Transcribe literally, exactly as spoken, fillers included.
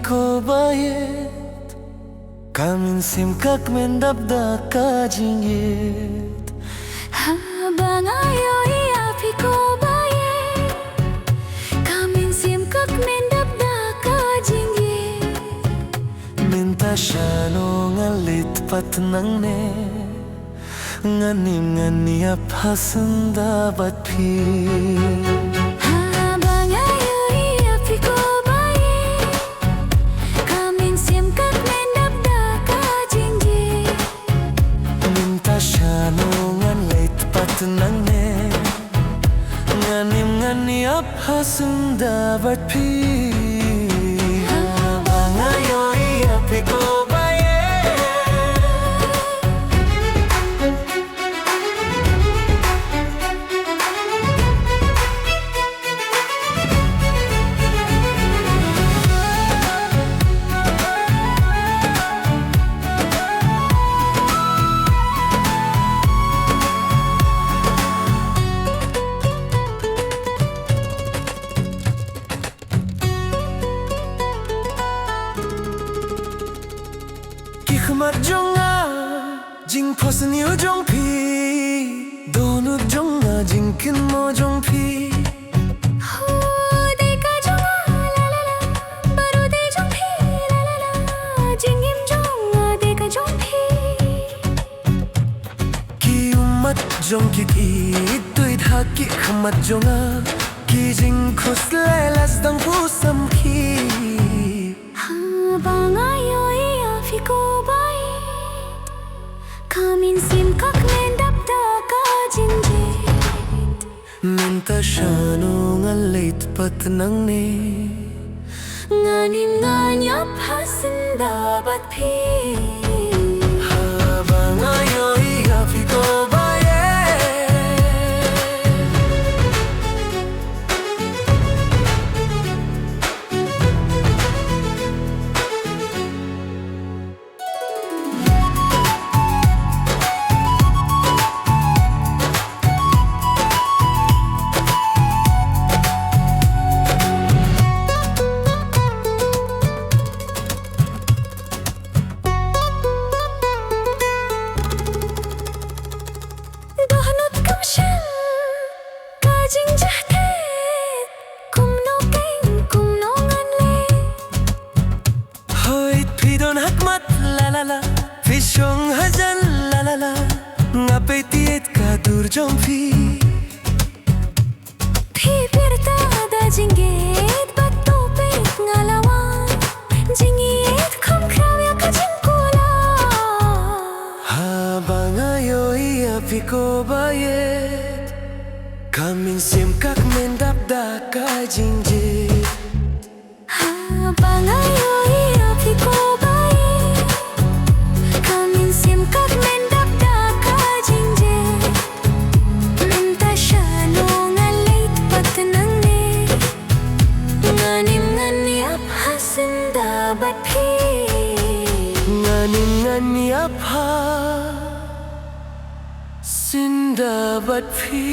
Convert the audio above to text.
Ko ba ïeit, ka mynsiem ka kmen dap da ka jingïeit. Haba nga ïohi ïa phi ko ba ïeit, ka mynsiem ka kmen dap da ka jingïeit. Mynta shano nga leit pat nangne, ngan im ngan ïap ha syndah bad phi. Haba nga ïohi ïa phi ko ba ïeit, ka mynsiem ka kmen dap da ka jingïeit. Mynta shano ngan leit pat nangne, ngan im ngan ïap ha syndah bad phi. Haba nga ïohi ïa phi ko ba ïeit. Ki khmat jong nga, jingphohsniew jong phi, dohnud jong nga, jingkynmaw jong phi. Hu dei ka jong nga, la la la, baroh dei jong phi, la la la, jingim jong nga dei ka jong phi. Ki ummat jong ki ki tuid ha ki khmat jong nga, ki jingkhuslai la sdang pyrshang ki. Haba nga ïohi ïa phi ko ba ïeit, ka mynsiem ka kmen dap da ka jingïeit. Mynta shano nga leit pat nangne, ngan im ngan ïap ha syndah bad phi. Haba nga ïohi ïa phi ko ba ïeit. Dohnud kam shah ka jingjahthait, kumno kein kumno ngan leh. Hooid phi don ha khmat, la la la, phi shong hajan, la la la, nga peit ïeit ka dur jong phi. Phi pyrta da jingïeit bad to peit nga la wan, jingïeit kham khraw ïa ka jingkular. Haba nga ïohi ïa phi ko ba ïeit, ka mynsiem ka kmen dap da ka jingïeit. Haba nga ïohi ïa phi ko ba ïeit, ka mynsiem ka kmen dap da ka jingïeit. Mynta shano nga leit pat nangne, ngan im ngan ïap ha syndah bad phi. Ngan im ngan ïap ha syndah bad phi.